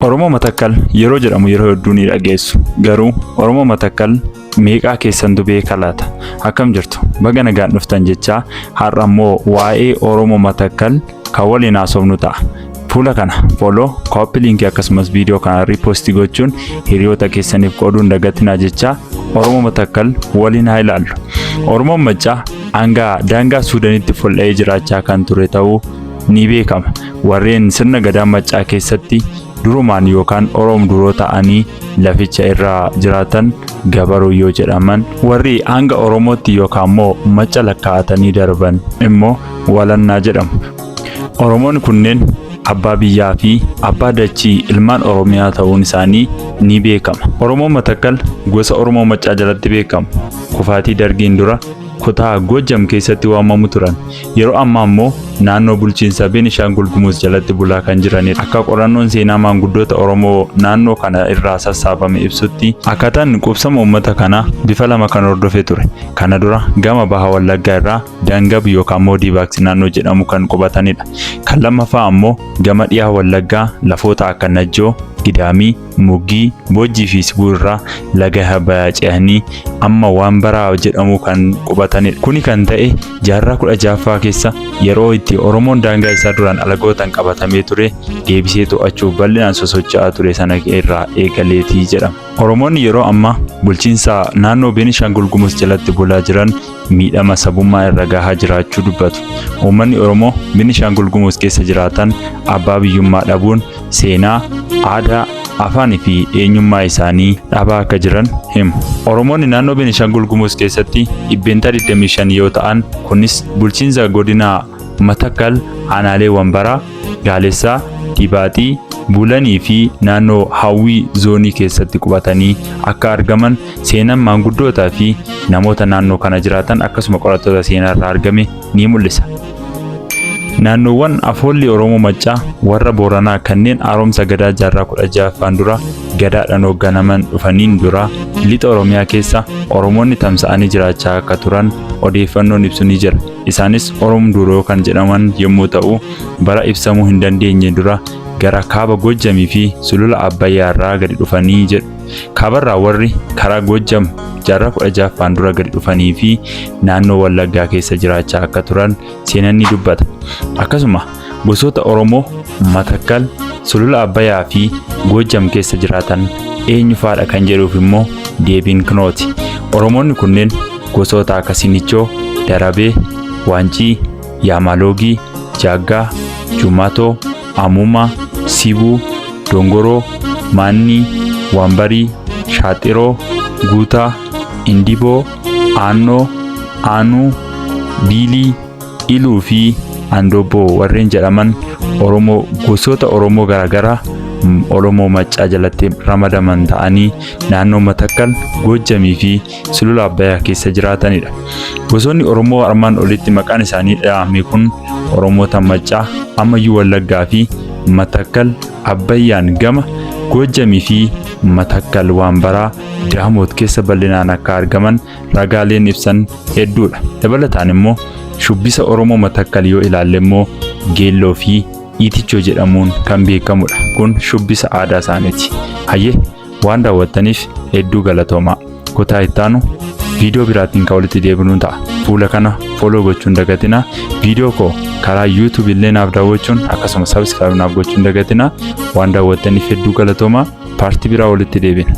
Oromoo Matakkal yeroo jedhamu yeroo hedduu ni dhageessu. Garuu Oromoo Matakkal meeqaa keessantu beeka laata? Akkam jirtu? Baga nagaan dhuftan jechaa har'a immoo waa'ee Oromoo Matakkal kan waliin haasofnu ta'a. Fuula kana follow, copy link akkasumas viidiyoo kana repost gochuun hiriyoota keessaniif qooduun dagatinaa jechaa Oromoo Matakkal waliin haa ilaallu. Oromoon Maccaa hanga daangaa Suudanitti fulla'ee jiraachaa kan ture ta'uu ni beekama. Warreen sirna gadaa Maccaa keessatti durumaan yookaan Oroom duroo ta'anii laficha irra jiraatan Gabaruu yoo jedhaman, warri hanga Oromootti yookaan immoo Macca lakkaa'atanii darban immoo Walannaa jedhamu. Oromoonni kunneen abbaa biyyaa fi abbaa dachii ilmaan Oromiyaa ta'uun isaanii ni beekama. Oromoon Matakkal gosa Oromoo Maccaa jalatti beekamu. Kufaatii Dargiin dura kutaa Goojjam keessatti waamamu turan. Yeroo ammaa immoo naannoo bulchiinsa Beenishaangul Gumuz jalatti bulaa kan jiranidha. Akka qorannoon seenaa maanguddoota Oromoo naannoo kana irraa sassaabame ibsutti akkaataan qubsama uummata kanaa bifa lama kan hordofe ture. Kana dura gama baha Wallaggaa irraa Dangab yookaan immoo Diibaaks naannoo jedhamu kan qubatanidha. Kan lammaffaa ammoo gama dhiyaa Wallaggaa lafoota akka Najjoo, Gidaamii, Muggii, Boojjii fi Sibuu irraa laga Habbayaa ce'anii amma Waanbaraa jedhamu kan qubatanidha. Kuni kan ta'e jaarraa 16ffaa keessa yeroo itti Oromoon daangaa isaa duraan alagootaan qabatamee ture deebisee to'achuuf bal'inaan sosocho'aa ture sana irraa eegaleeti jedhama. Oromoonni yeroo ammaa bulchiinsa naannoo Beenishaangul Gumuz jalatti bulaa jiran miidhama sabummaa irra gahaa jiraachuu dubbatu. Uummanni Oromoo Beenishaangul Gumuz keessa jiraatan abbaa biyyummaa dhabuun seenaa, aadaa, afaan fi eenyummaa isaanii dhabaa akka jiran himu. Oromoonni naannoo Beenishaangul Gumuz keessatti 25% yoo ta'an, kunis bulchiinsa godina Matakkal aanaalee Wambaraa, Gaalessaa, Dibaaxii, Bulanii fi naannoo Hawwii zoonii keessatti qubatanii akka argaman seenaan maanguddootaa fi namoota naannoo kana jiraatan akkasuma qorattoota seenaa irraa argame ni mul'isa. Naannoowwan afoolli Oromoo Maccaa warra Booranaa kanneen haaromsa Gadaa jaarraa 16ffaan dura Gadaadhaan hoogganaman dhufaniin dura lixa Oromiyaa keessa Oromoonni tamsa'anii jiraachaa akka turan odeeffannoon ibsu ni jira. Isaanis Orom Duroo kan jedhaman yommuu ta'u, bara ibsamuu hin dandeenye dura gara kaaba Goojjamii fi sulula Abbayyaa irraa gadi dhufanii jedhu. Kaabarraa warri karaa Goojjam jaarraa 16ffaan dura gadi dhufanii fi naannoo Wallaggaa keessa jiraachaa akka turan seenaan ni dubbata. Akkasuma gosoota Oromoo Matakkal, Sulula Abbayaa fi Goojjam keessa jiraatan eenyu faadha kan jedhuuf immoo deebiin kunooti. Oromoonni kunneen gosoota akka Sinichoo, Darabee, Waancii, Yaamaloogii, Jaaggaa, Jumatoo, Amuumaa, Sibuu, Dongoroo, Maannii, Waanbarii, Shaaxiroo, Guutaa, Indiboo, Aannoo, Aanuu, Biilii, Iluu fi Andobboo warreen jedhaman Oromoo gosoota Oromoo garaagaraa Oromoo Maccaa jalatti ramadaman ta'anii naannoo Matakkal, Goojjamii fi Sulula Abbayaa keessa jiraatanidha. Gosoonni Oromoo armaan olitti maqaan isaanii dhahame kun Oromoota Maccaa, Ammayyuu Wallaggaa fi Matakkal Abbayyaan gama Goojjamii fi Matakkal Waanbaraa Daamoot keessa bal'inaan akka argaman ragaaleen ibsan hedduudha. Dabalataan immoo shubbisa Oromoo Matakkal yoo ilaalle immoo geelloo fi iitichoo jedhamuun kan beekamudha. Kun shubbisa aadaa isaaniiti. Hayyee waan daawwattaniif hedduu galatoomaa. Kutaa ittaanu viidiyoo biraatiin kan walitti deebinu ta'a. Fuula kana follow gochuun dagatinaa. Viidiyoo koo karaa YouTube illee naaf daawwachuun akkasuma subscribe naaf gochuun dagatinaa. Waan daawwattaniif hedduu galatoomaa. Paartii biraa walitti deebina.